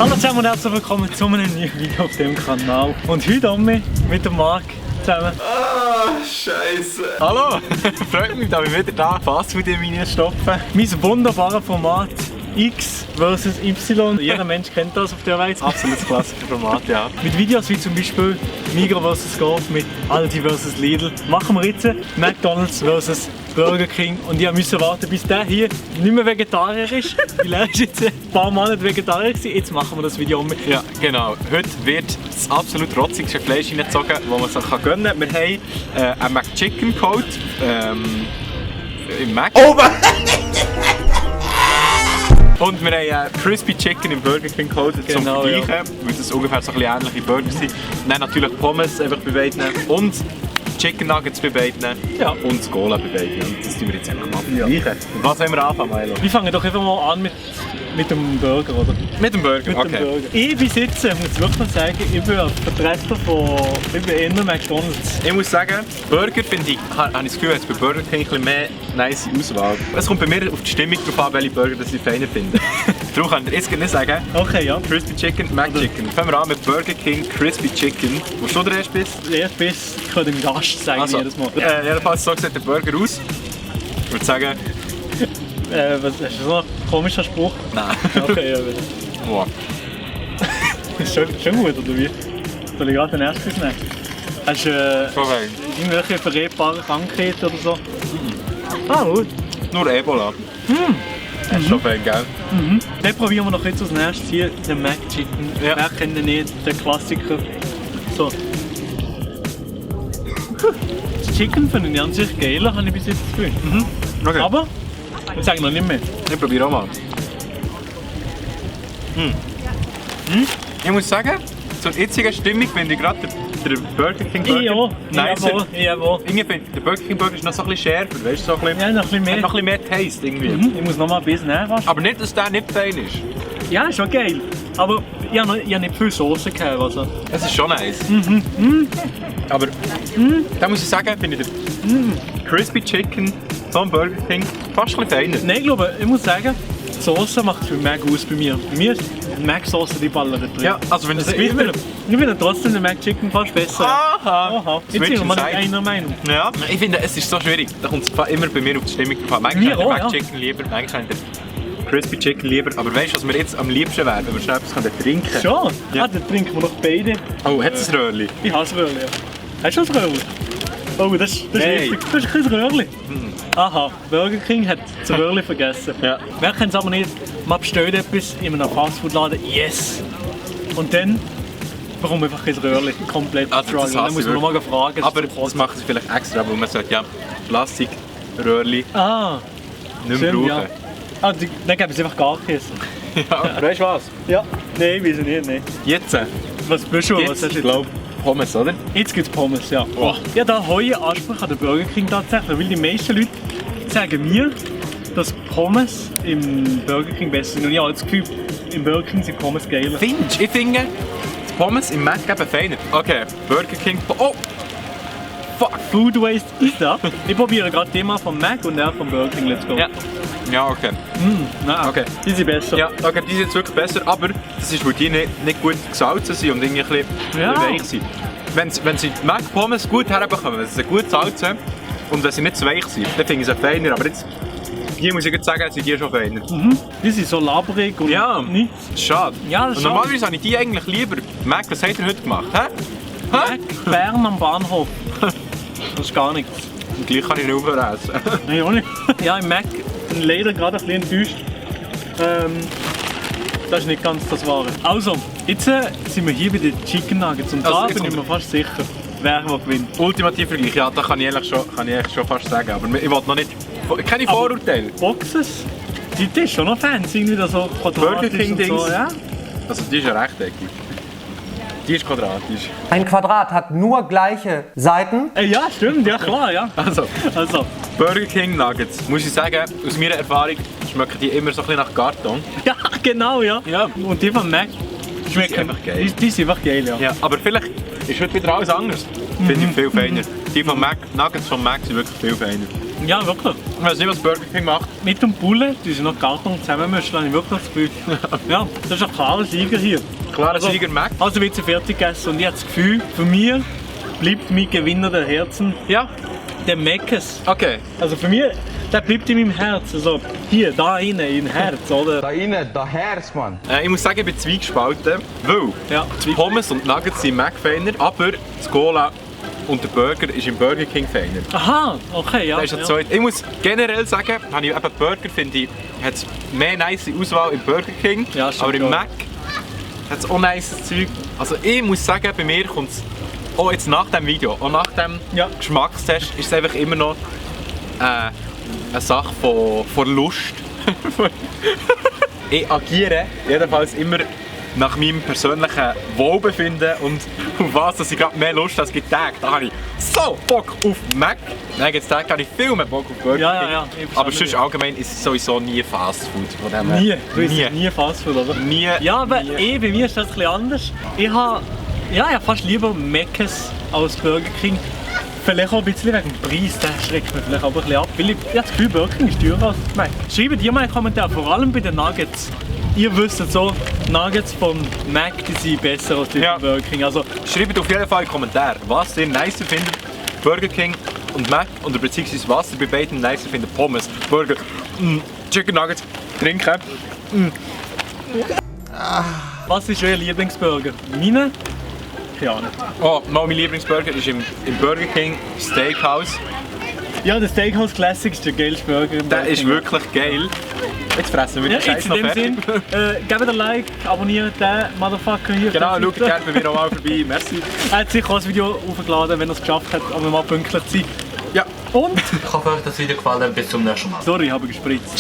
Hallo zusammen und herzlich willkommen zu einem neuen Video auf dem Kanal. Und heute haben wir mit dem Marc zusammen. Ah, Scheiße. Hallo! Freut mich, dass ich wieder da Fastfood in meine stopfen. Mein wunderbares Format X vs Y. Jeder Mensch kennt das auf der Welt. Absolutes Klassikerformat, ja. Mit Videos wie zum Beispiel Migros vs Coop mit Aldi vs Lidl. Machen wir jetzt McDonald's vs Burger King. Und ich musste warten, bis der hier nicht mehr Vegetarier ist. Weil er ist jetzt ein paar Monate Vegetarier gewesen. Jetzt machen wir das Video mit. Ja, genau. Heute wird das absolut rotzigste Fleisch reingezogen, das man sich gönnen kann. Wir haben einen McChicken Code im Mac. Oh Mann! Und wir haben Crispy Chicken im Burger King Code zum Vergleichen, weil das ungefähr so ein bisschen ähnliche Burger sind. Dann natürlich Pommes einfach bei beiden und Chicken Nuggets bei beiden und das Cola bei beiden. Und das tun wir jetzt einfach mal vergleichen. Und was wollen wir anfangen, Milo? Wir fangen doch einfach mal an mit dem Burger, oder? Mit dem Burger, Mit dem Burger. Ich besitze, ich muss wirklich sagen, ich bin ein Vertreter von eher McDonald's. Ich muss sagen, Burger finde ich, habe ich das Gefühl, jetzt bei Burger King ein bisschen mehr nice Auswahl. Es kommt bei mir auf die Stimmung drauf an, welche Burger das ich feiner finde. Darum kann ich jetzt nicht sagen. Okay, ja. Crispy Chicken, McChicken. Fangen wir an mit Burger King Crispy Chicken. Wo du der erste Biss? Der erste Biss kann dem Gast sagen, Also, jedes Mal. jedenfalls so sieht der Burger aus. Ich würde sagen... was hast du so einen komischen Spruch? Nein. Okay, ja. Wow. Ist schon gut, oder wie? Soll ich gerade den ersten Biss nehmen? Hast du Okay. irgendwelche verrebbaren Krankheiten oder so? Ah, gut. Nur Ebola. Das ist schon fein, gell? Dann probieren wir noch jetzt als nächstes hier den McChicken. Ja. Wer kennt den nicht? Der Klassiker. So. Das Chicken finde ich an sich geiler, habe ich bis jetzt das Gefühl. Okay. Aber, ich sage noch nicht mehr. Ich probiere auch mal. Ich muss sagen, zur jetzigen Stimmung finde ich gerade der Burger King Burger nicer. Jawohl. Irgendwie finde ich, der Burger King Burger ist noch so ein bisschen schärfer, weißt du, so ein bisschen, Ja, noch ein bisschen mehr. hat noch ein bisschen mehr Taste irgendwie. Ich muss noch mal ein bisschen nehmen. Aber nicht, dass der nicht fein ist. Ja, ist schon geil. Aber ich habe nicht viel Soße gehabt. Also. Es ist schon nice. Aber da muss ich sagen, finde ich der Crispy Chicken vom Burger King fast ein bisschen feiner. Nein, ich glaube, ich muss sagen, die Soße macht für Mac aus bei mir. Bei mir ist die Mac-Soße die ballert drin. Ja, also wenn das ich finde trotzdem den McChicken fast besser. Aha. Jetzt sind wir mal einer Meinung. Ja, ich finde, es ist so schwierig. Da kommt es immer bei mir auf die Stimmung drauf an. Manchmal Mir auch, habe ich den McChicken lieber, manchmal habe ich den Crispy Chicken lieber. Aber weißt du, was mir jetzt am liebsten wäre, wenn wir schnell etwas trinken können? Schon? Ja. Ah, dann trinken wir noch beide. Oh, hat es ein Röhrchen? Ich habe das Röhrchen, ja. Hast du das Röhrchen? Oh, das ist Nein. wichtig. Das ist ein Röhrchen. Aha, Burger King hat das Röhrchen vergessen. Ja. Wer kennt es aber nicht? Man bestellt etwas in einem Fastfood-Laden, yes! Und dann bekommt man einfach kein Röhrchen, komplett Also, das struggle. Dann hasse muss ich man nochmal fragen. Aber das machen sie vielleicht extra, weil man sagt, ja, Plastik-Röhrchen Ah, nicht mehr stimmt, brauchen. ja. Ah, dann geben sie einfach gar keins. Ja, weißt du was? Ja, nein, weiß ich nicht, nein. Jetzt, Was bist du? Was jetzt hast du ich glaube Pommes, oder? Jetzt gibt es Pommes, ja. Oh. Ja, da habe ich einen Anspruch an den Burger King tatsächlich, weil die meisten Leute sagen mir, dass Pommes im Burger King besser sind. Und ich habe das Gefühl, im Burger King sind Pommes geiler. Findest du? Ich finde, die Pommes im Mac eben feiner. Okay, Burger King... Oh! Fuck, Food Waste ist da. Ich probiere gerade den mal vom Mac und der vom Burger King. Let's go. Ja. Ja, okay. Nein, Okay. Die sind besser. Ja, okay, die sind jetzt wirklich besser, aber das ist, weil die nicht gut gesalzen sind und irgendwie ein bisschen Ja. weich sind. Wenn sie die Mac-Pommes gut herbekommen, wenn sie gut salzen und wenn sie nicht zu weich sind, dann finde ich sie feiner. Aber jetzt, hier muss ich jetzt sagen, sind die schon feiner. Die sind so labrig und Ja, nichts. schade. Ja, das ist und normalerweise habe ich die eigentlich lieber. Mac, was hat er heute gemacht? Hä? Mac, Bern am Bahnhof. Das ist gar nichts. Und gleich kann ich nicht aufhören essen. Nein, auch nicht. Ja, im Mac bin ich leider gerade ein bisschen enttäuscht. Das ist nicht ganz das Wahre. Also, jetzt sind wir hier bei den Chicken Nuggets und Also, da jetzt bin ich mir fast sicher, wer gewinnt. Ultimativ Vergleich, ja, da kann ich eigentlich schon fast sagen. Aber ich will noch nicht... Keine Vorurteile. Boxes, die ist schon noch fancy, irgendwie da so quadratisch Burger King und so, Dings. ja. Also die ist ja rechteckig. Die ist quadratisch. Ein Quadrat hat nur gleiche Seiten. Ja, stimmt, ja klar, ja. Also, Also, Burger King Nuggets, muss ich sagen, aus meiner Erfahrung schmecken die immer so ein bisschen nach Karton. ja, genau, ja. Ja. Und die von Mac schmecken einfach geil. Die sind einfach geil, ja. Ja, aber vielleicht ist heute wieder alles anders. Finde ich viel feiner. Die von Mac, Nuggets von Mac sind wirklich viel feiner. Ja, wirklich. Ich weiß nicht, was Burger King macht. Mit dem Bullen, die sind noch Karton zusammenmischen, habe ich wirklich das Gefühl. Ja, das ist ein klarer Sieger hier. Klarer Sieger Mac. Also wird sie fertig gegessen und ich habe das Gefühl, für mich bleibt mein Gewinner der Herzen, Ja, der Mc's. okay. Also für mich, der bleibt in meinem Herz. Also hier, da innen, im Herz, oder? Da innen, da Herz, Mann. Ich muss sagen, ich bin zweigespalten, weil Ja, die Pommes und Nuggets sind Mac-Feiner, aber das Cola und der Burger ist im Burger King feiner. Aha, okay, ja. Das ist ja ja. zweite. Ich muss generell sagen, habe ich eben Burger, finde ich, hat mehr nice Auswahl im Burger King, Ja, stimmt, aber im ja. Mac hat es auch nice Zeug. Also ich muss sagen, bei mir kommt es, auch jetzt nach dem Video, auch nach dem Ja. Geschmackstest, ist es einfach immer noch eine Sache von Lust. Ich agiere jedenfalls immer nach meinem persönlichen Wohlbefinden und auf was dass ich gerade mehr Lust habe als getagt. Da habe ich so Bock auf Mac. Nein, jetzt habe ich viel mehr Bock auf Burger Ja, ja, King. ja, ich Aber verstehe. sonst allgemein ist es sowieso nie Fast Food. Von dem her. Nie, du Nie. isst nie Fastfood, oder? Nie. Ja, aber nie. bei mir ist das ein bisschen anders. Ich habe fast lieber Mc's als Burger King. Vielleicht auch ein bisschen wegen dem Preis, der schreckt mich vielleicht aber ein bisschen ab. Weil ich habe das Gefühl, Burger King ist teurer als Mac. Schreibt ihr mal in den Kommentaren, vor allem bei den Nuggets. Ihr wisst so, Nuggets von Mac die sind besser als die Ja. von Burger King. Also, Schreibt auf jeden Fall in die Kommentare, was ihr nicer findet. Burger King und Mac oder beziehungsweise was ihr bei beiden nicer findet. Pommes, Burger, Chicken Nuggets, trinken. was ist euer Lieblingsburger? Meine? Keine Ahnung. Oh, mein Lieblingsburger ist im Burger King Steakhouse. Ja, der Steakhouse Classic ist der geilste Burger im Der Burger ist King. wirklich geil. Jetzt fressen wir Ja, den jetzt Scheiß in noch dem fertig. Sinn, gebt ein Like, abonniert den Motherfucker hier. auf Genau, der schaut Seite. gerne bei mir nochmal vorbei. Merci. Er hat sicher auch das Video aufgeladen, wenn er es geschafft hat, aber mal pünktlich zu sein. Ja. Und, Ich hoffe, euch das Video gefallen. Bis zum nächsten Mal. sorry, ich habe gespritzt.